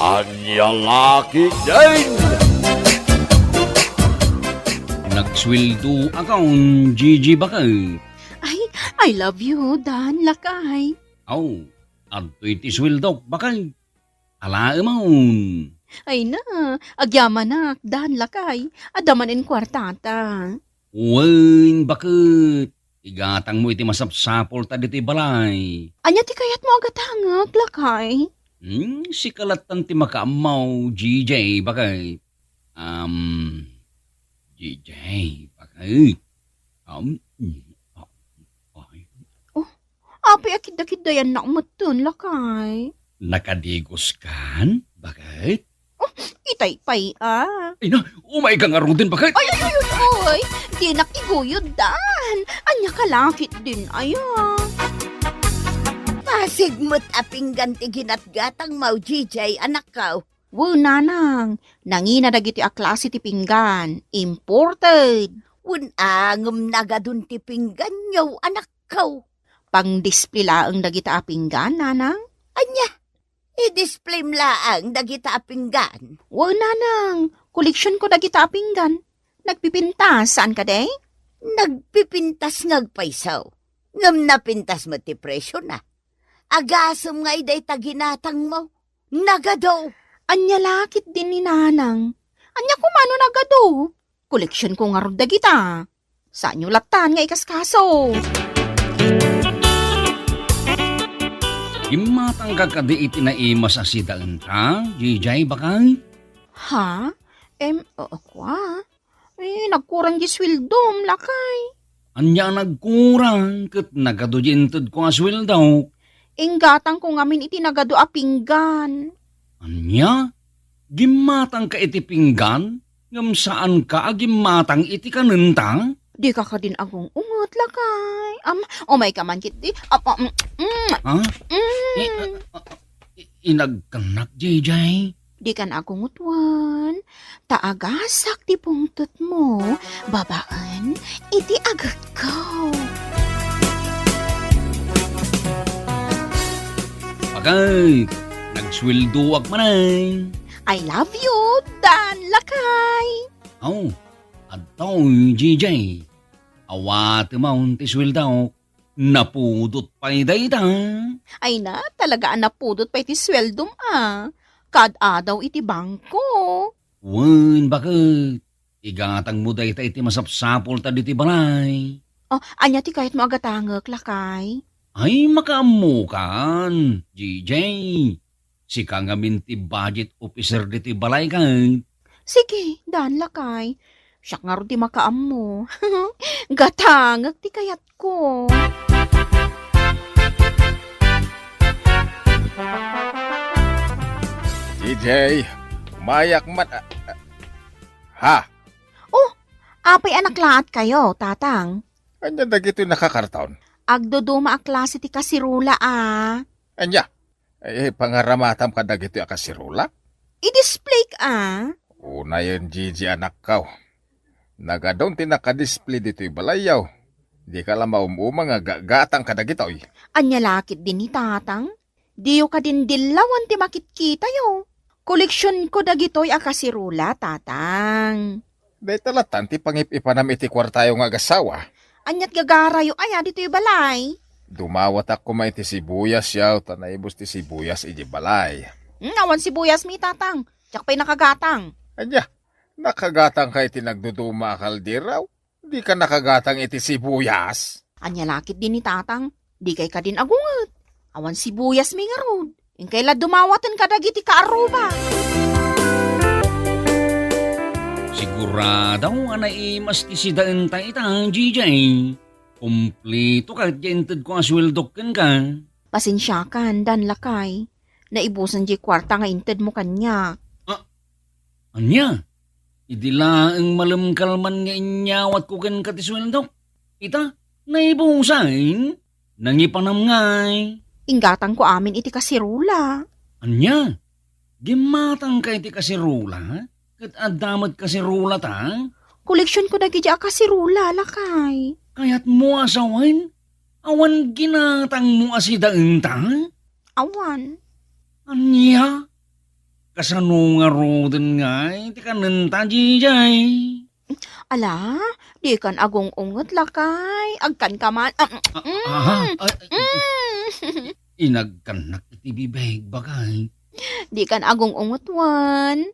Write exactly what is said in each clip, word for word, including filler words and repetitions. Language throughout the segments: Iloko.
Ania la ketdin? Nagsueldo akon, Gigi, bakay. Ay, I love you, Dan, lakay. Aw, adtoy ti sueldok, bakay. Alaemon. Ay na, agyamanak, Dan, lakay. Adda manen kuartata. Wen, baket. Igatangmo iti masapsapulta ditoy balay. Ania ti kayatmo a gatangek, lakay? Hmm, sika lattan ti makaammo, G J, bakay. Um, G J, bakay. Um, mm, ah, ay. Oh, apay a kiddakiddayannak metten, lakay? Nakadigoskan, bakay? Oh, itay pay, ah. Ay na, umayka ngaruden, bakay? Ay, ay, ay, ay, ay! Dinak iguyod, Dan. Ania ka la ketdin, aya? Pasig met a pinggan ti ginatgatangmo, G J, anakko. Wen, nanang, nangina dagitoy a klase ti pinggan, imported. Wen, a, ngem nagadun ti pingganyo, anakko. Pang-display laeng dagita a pinggan, nanang? Ania? I-displayem laeng dagita a pinggan? Wen, nanang, koleksionko dagita a pinggan. Nagpipintas, saan kadi? Nagpipintas nga agpayso. Ngem napintas met ti presiona. Agasem ngay dayta ginatangmo. Nagadu. Ania la ketdin ni nanang? Ania koma no nagadu? Koleksionko ngarud dagita. Saanyo lattan nga ikaskaso. Gimmatangka kadi iti naimas a sidaenta, G J, bakay? Ha? Em, oo, kua. Eh, nagkurang di sueldom, lakay. Ania a nagkurang ket nagadu di intedko a sueldok? Inggatangko ngamin iti nagadu a pinggan. Ania? Gimmatangka iti pinggan, ngem saanka a gimmatang iti kanenta? Dika kadin agung-unget, lakay. Am, umayka man ketdi. Am, am, mm, Ha? mm. Eh, ah, ah, ah, i-, inagkanak, J J? Dikan agunget wen, ta agasak ti pungtotmo babaen iti agekko. Bakay, nagsueldoak manen. I love you, Dan, lakay. Aw, adtoy, J J. Awatem ti sueldok. Napudot pay dayta. Ay na, talaga a napudot pay ti sueldom a. Kaad-adaw iti bangko. Wen, baket. Igatangmo dayta iti masapsapulta ditoy balay. Oh, ania ti kayatmo a gatangek, lakay? Ay, makaammokan, J J. Sika ngamin ti budget officer ditoy balay, ket? Sige, daan lakay. Siak ngarud ti makaammo. Gatangek ti kayatko. D J, umayak man, a-, a-, ha? Oh, apay a naklaat kayo, Tatang? Ania dagitoy nakakarton? Agduduma a klase ti kasirula, a. Ania? Eh, pangaramatam kadagitoy a kasirula? I-display ka, a. Unayen, Gigi, anakko. Nagadun ti nakadisplay ditoy balayyo. Dika la maum-uma nga gagatang kadagitoy. Ania la ketdi ni Tatang? Diyo kadin dillawan ti makitkitayo. Koleksionko dagitoy a kasirula, Tatang. Dayta lattan ti pangip-ipanam iti kuartayo nga agassawa. Aniat gagarayo aya ditoy balay? Dumawatak koma iti sibuyasyo ta naibus ti sibuyas idiay balay. Hmm, awan sibuyasmi, Tatang. Diak pay nakagatang. Ania, nakagatangka iti nagduduma a kaldero? Dika nakagatang iti sibuyas? Ania la ketdi ni Tatang? Dikay kadin agunget. Awan sibuyasmi ngarud. Inkay la dumawaten kadagiti kaarruba. Sigurado a naimas ti sidaenta ita, G J. Kumpletoka iti intedko a sueldok kenka. Pasensiakan, Dan lakay. Naibusan diay kuarta nga intedmo kaniak. Ah, ania? Idi laeng malem kalman nga inyawatko kenka ti sueldok. Ita, naibusan? Nangipanam ngay. Inggatangko amin iti kasirula. Ania? Gimmatangka iti kasirula? Ket adda met kasirulata? Koleksionko dagiti a kasirula, lakay. Kayatmo a sawen? Awan ginatangmo a sidaenta? Awan. Ania? Kasano ngaruden ngay ti kanenta, Jijay? Ala, dikan agung-unget, lakay. Agkanka man. Ah, mm, ah, ah, ah, mm. Inagkannak iti bibeg, bakay. Dikan agung-unget, wen.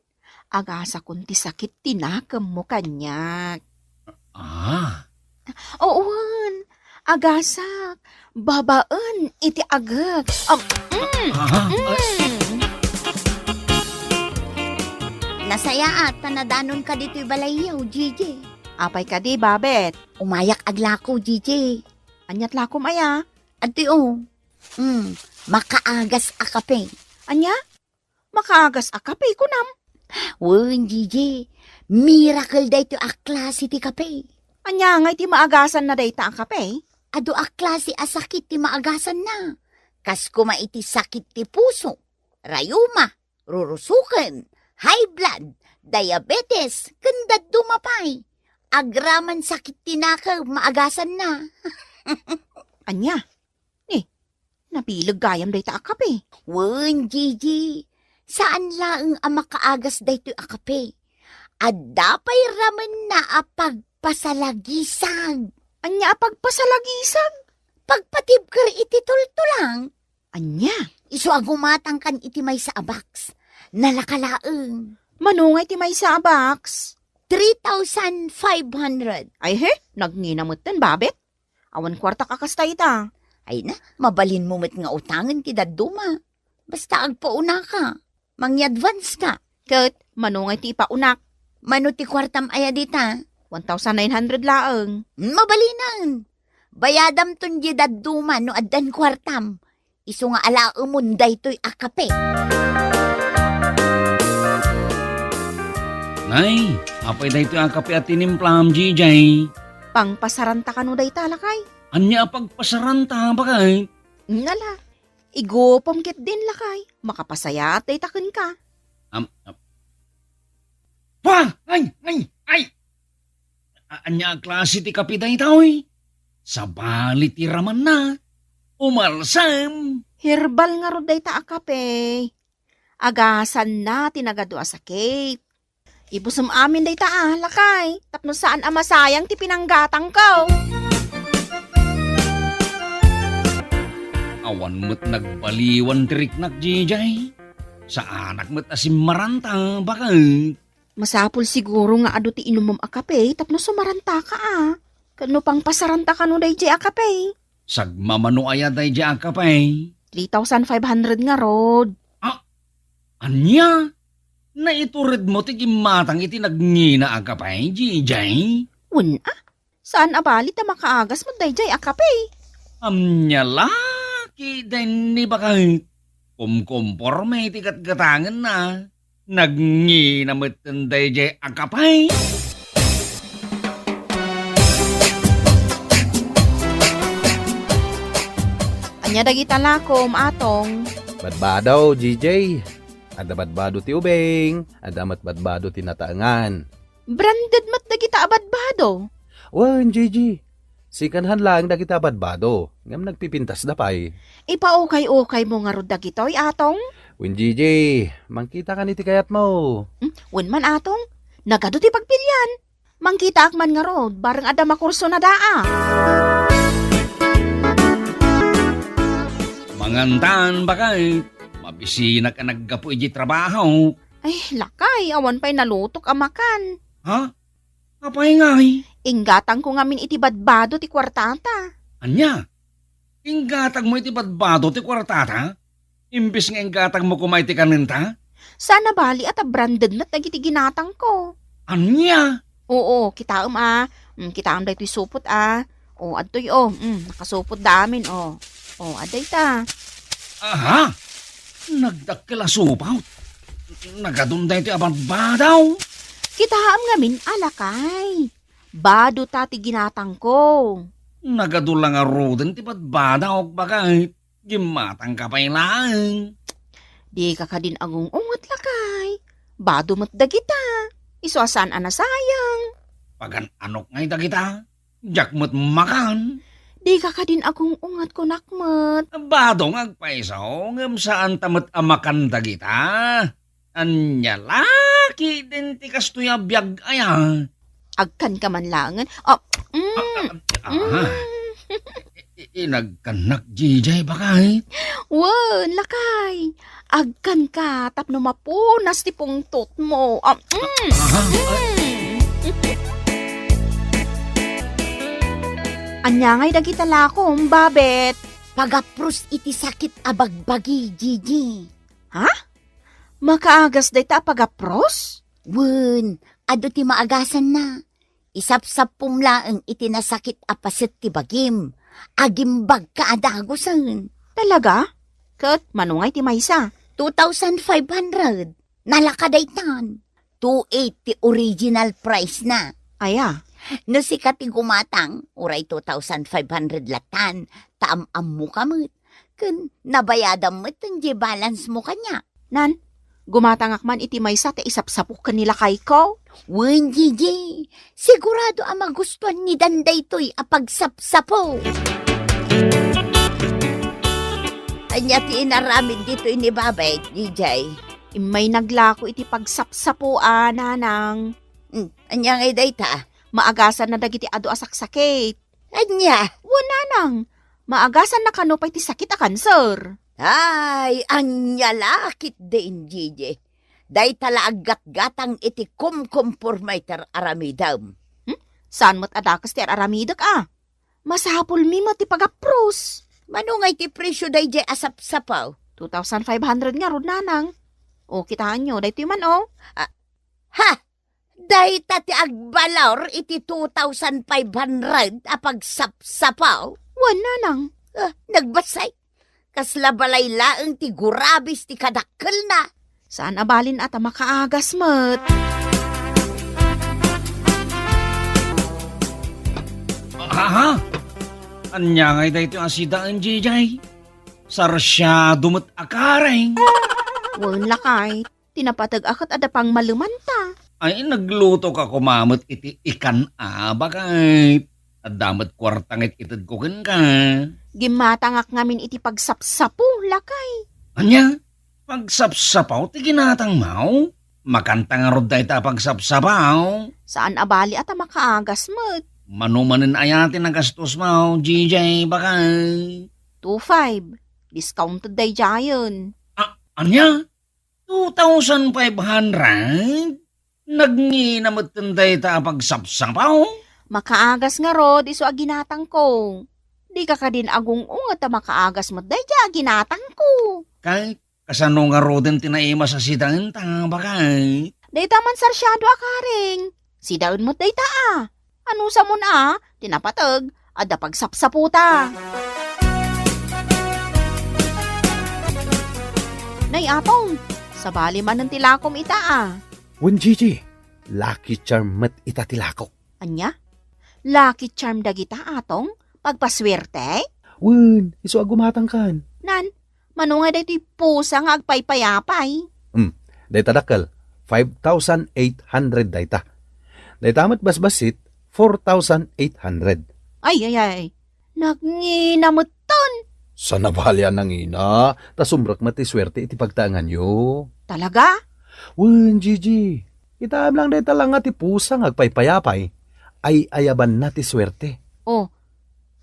Agasakon ti sakit ti nakemmo kaniak. Ah. Oo, wen. Agasak. Babaen iti agek. Um, mm, Ah, ah, mm. Nasayaat ta nadanonka ditoy balayyo, Gigi. Apay kadi, Babet? Umayak aglako, Gigi. Aniat lakom aya? Adtoy, o. Mm, makaagas a kape. Ania? Makaagas a kape, kunam? Wen, Gigi. Miracle daytoy a klase ti kape. Ania ngay ti maagasanna dayta a kape? Adu a klase a sakit ti maagasanna. Kas koma iti sakit ti puso, rayuma, rurusoken, high blood, diabetes, ken dadduma pay. Agraman sakit ti nakem maagasanna. Ania? Ni, nabileg gayam dayta a kape. Wen, Gigi. Saan laeng a makaagas daytoy a kape. Adda pay ramenna a pagpasalagisag. Ania a pagpasalagisag? Pagpatibker iti tultulang. Ania? Isu a gumatangkan iti maysa a box. Nalaka laeng. Mano nga iti maysa a box? Three thousand five hundred. Ay he, nagngina metten, Babet. Awan kuartak a kasta ita. Ay na, mabalinmo met nga utangen ti dadduma. Basta agpaunaka. Mangi-advance ka. Ket, mano nga iti ipaunak? Mano ti kuartam aya dita? One thousand nine hundred laeng. Hmm, mabalinen. Bayadamton di dadduma no addan kuartam. Isu nga alaemon daytoy a kape. Nay, apay daytoy a kape a tinimplam, Jijay? Pangpasaranta kano dayta, lakay? Ania a pagpasaranta, bakay? Nala, igupom ketdin, lakay. Makapasayaat dayta kenka. Am, am. Pah! Ay, ay, ay! A-, ania a klase ti kape daytoy? Sabali ti ramenna. Umalsem. Herbal ngarud dayta a kape. Agasanna ti nagadu a sakit. Ibusem amin dayta a, lakay, tapno saan a masayang ti pinanggatangko. Awan met nagbaliwan ti riknak, Jijay. Saanak met a simmaranta, bakay. Masapul siguro nga adu ti inumem a kape tapno sumarantaka a. Ket no pangpasaranta kano dayjay a kape? Sagmamano aya dayjay a kape? Three thousand five hundred ngarud. Ah, ania? Naituredmo ti gimmatang iti nagngina a kape, Jijay? Wen a, saan a bali ta makaagas met dayjay a kape. Ania la, kitaenni, bakay. Kumkumporme iti gatgatangenna. Nagngina metten dayjay a kape. Ania dagita lakom, Atong? Badbado, Jijay. Adda badbado ti ubing, adda met badbado ti nataengan. Branded met dagita a badbado. Wen, Jijay. Second hand laeng dagita a badbado, ngem nagpipintasda pay. Ipaukay-ukaymo ngarud dagitoy, Atong? Wen, Jijay, mangkitakan iti kayatmo. Hmm, wen man, Atong. Nagadu ti pagpilian. Mangkitaak man ngarud, bareng adda makursona daa. Mangantan, bakay. Mabisinak a naggapu iti trabaho. Ay, lakay, awan pay nalutok a makan. Ha? Apay ngay? Inggatangko ngamin iti badbado ti kuartata. Ania? Inggatagmo iti badbado ti kuartata? Imbes nga inggatagmo koma iti kanenta? Saan a bali a ta branded met dagiti ginatangko. Ania? Oo, kitaem a. Mm, kitaem daytoy supot a. O, adtoy, o. Mm, nakasupot da amin, o. O, adda ita. Aha! Nagdakkel a supot. Nagadun daytoy a badbado. Kitaem ngamin a lakay. Bado ta ti ginatangko. Nagadu la ngaruden ti badbadaok, bakay. Gimmatangka pay laeng. Dika kadin agung-unget, lakay. Bado met dagita. Isu a saan a nasayang. Pagan-anok ngay dagita? Diak met makan. Dika kadin agung-unget, kunak met. Bado nga agpayso, ngem saan ta met a makan dagita. Ania la ketdin ti kastoy a biag aya? Agkanka man laengen. Oh, mm, Ah, ah, ah. mm. I-, i-, inagkannak, Jijay, bakay? Wen, lakay. Agkanka tapno mapunas ti pungtotmo. Ah, mm, Ah, ah. mm. Ania ngay dagita lakom, Babet? Pagapros iti sakit a bagbagi, Jiji. Ha? Makaagas dayta a pagapros? Wen, adu ti maagasanna. Isapsapum laeng iti nasakit a paset ti bagim. Agimbagka a dagusen. Talaga? Ket mano ngay ti maysa? Two thousand five hundred. Nalaka daytan. Two eight ti original price na. Aya? No sika ti gumatang, uray two thousand five hundred latan, ta am-ammoka met. Ken nabayadam met ti balance mo kaniak. Nan, gumatangak man iti maysa ta isapsapok ken ni lakayko. Wen, Jiji, sigurado a magustuan ni Dan daytoy a pagsapsapo. Ania ti inaramid ditoy ni Babet, Jijay? Immay naglako iti pagsapsapo a, nanang. Hmm, ania ngay dayta? Maagasanna dagiti adu a saksakit. Ania? Wen, nanang. Maagasanna kano pay ti sakit a kanser. Ay, ania la ketdin, Jiji. Dayta la aggatgatang iti kumkumporme ti ar-aramidem. Hmm? Saan met a dakes ti ar-aramidek a? Masapulmi met ti pagapros. Mano ngay ti presio dayjay a sapsapaw? Two thousand five hundred ngarud, nanang. O, kitaenyo, daytoy man, o. Ah, ha! Dayta ti agbalor iti two thousand five hundred a pagsapsapaw? Wen, nanang. Ah, nagbasay. Kasla balay laeng ti gurabis ti kadakkelna. Saan a balin a ta makaagas met. Aha! Ania ngay daytoy a sidaen, Jijay? Sarsiado met a kareng. Wen, lakay. Ti napateg a ket adda pangmalemanta. Ay, naglutoka koma met iti ikan a, bakay. Adda met kuarta nga it-itedko kenka. Gimmatangak ngamin iti pagsapsapo, lakay. Ania? Pagsapsapaw ti ginatangmaw? Makanta ngarud dayta a pagsapsapaw? Saan a bali a ta makaagas met. Mano manen aya ti nagastos maw, Jijay, bakay? Two five. Discounted daydiayen. A-, ania? Two thousand five hundred? Nagngina metten dayta a pagsapsapaw? Makaagas ngarud isu a ginatangko. Dika kadin agung-unget ta makaagas met dayta a ginatangko. Kay, kasano ngaruden ti naimas a sidaenta, bakay? Dayta man sarsiado a kareng. Sidaen met dayta a. Anusamon a, ti napateg, adda pagsapsapota. Nay, Atong, sabali manen ti lakom ita a. Wen, Jiji, Lucky Charm met ita ti lakok. Ania? Lucky Charm dagita, Atong? Pagpasuerte? Wen, isu a gumatangkan. Nan, mano nga daytoy pusa nga agpaypayapay? Hmm, dayta dakkel, five thousand eight hundred dayta. Dayta met basbassit, four thousand eight hundred. Ay, ay, ay. Nagngina metten. Saan a bali a nangina, ta sumrek met ti suerte iti pagtaenganyo. Talaga? Wen, Jiji. Kitaem lang dayta la nga ti pusa nga agpaypayapay. Ay-ayabanna ti suerte. Oh,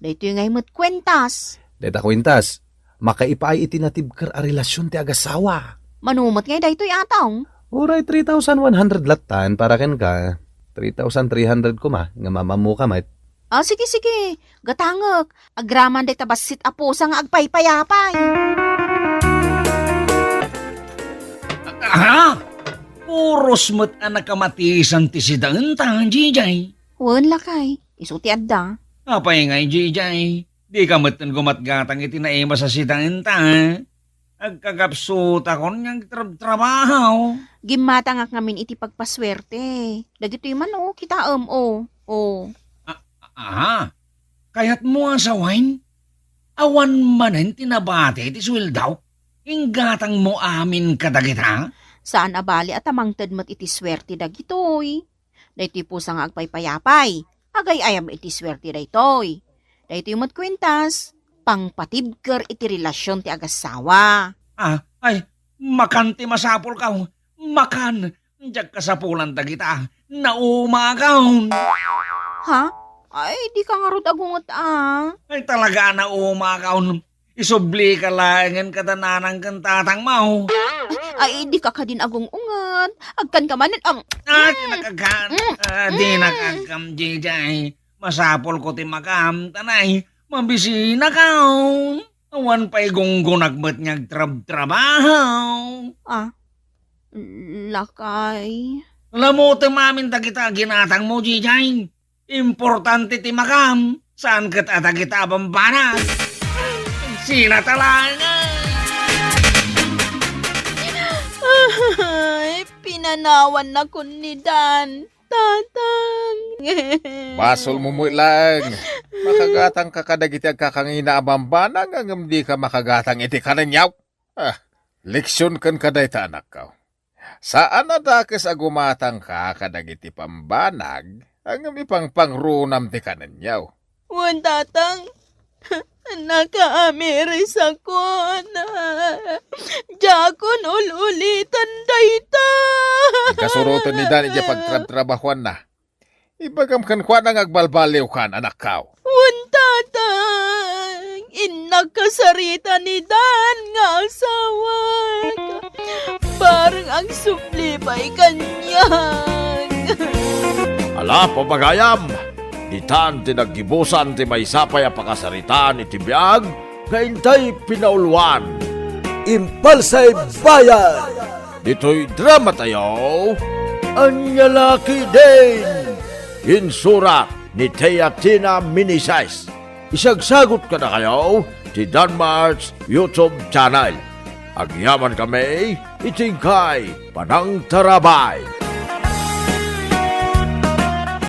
daytoy ngay met kuentas. Dayta kuentas, makaipaay iti natibker a relasion ti agasawa. Mano met ngay daytoy, Atong? Uray three thousand one hundred lattan para kenka. Three thousand three hundred koma nga mamammoka met. Ah, sige, sige. Gatangek. Agraman dayta bassit a pusa nga agpaypayapay. Ah! Puros met a nakamatisan ti sidaenta, Jijay. Wen, lakay. Isu ti adda. Apay ngay, Jijay? Dika metten gumatgatang iti naimas a sidaenta. Agkagapsutakon nga agtrabtrabaho. Gimmatangak ngamin iti pagpasuerte. Dagitoy man, o, kitaem, o. O. A-, aha. Kayatmo a sawen? Awan manen ti nabati ti sueldaw? Inggatangmo amin kadagita? Saan a bali a ta mangted met iti suerte dagitoy. Daytoy pusa nga agpaypayapay, agay-ayam iti suerte daytoy. Daytoy met kuentas, pangpatibker iti relasion ti agasawa. Ah, ay, makan ti masapulkaw. Makan, diak kasapulan dagita. Naumakon. Ha? Ay, dika ngarud agunget a. Ay, talaga, naumakon. Isublika laengen kada nanang ken tatangmo. Ay, dika kadin agung-unget. Agkanka manen ang... Ah, Mm. Dinakagkan. Mm. Ah, Mm. Dinakagkam, Jijay. Masapulko ti makam, ta nay, mabisinakon. Awan pay gunggonak met nga agtrabtrabaho. Ah, lakay. Lamutem amin dagita ginatangmo, Jijay. Importante ti makam, saan ket a dagita a bambanag. Sinatalangan! Ay, pinanawannakon ni Dan, Tatang. Basolmo met laeng. Makagatangka kadagiti agkakangina a bambanag, ngem dika makagatang iti kanenyo. Ah, leksion kenka dayta, anakko. Saan a dakes a gumatangka kadagiti pambanag, ngem ipangpangrunam ti kanenyo. Wen, Tatang, nakaamirisakon. Diakon ul-ulitan dayta. Kasuroten ni Dan idiay pagtrabtrabahuanna. Ibagam kenkuana nga agbalbaliwkan, anakko. Wen, Tatang, innak kasarita ni Dan nga asawak. Bareng agsubli pay kaniak. Ala, pagayam, ditan ti naggibusan ti maysa pay a pakasaritaan iti biag nga intay pinauluan. Impalsay Bayad. Ditoy dramatayo, Ania La Ketdin. Insurat ni Tia Tina Meneses. Isagsagut kadakayo ti Danmart's YouTube channel. Agyamankami iti inkay panangtarabay.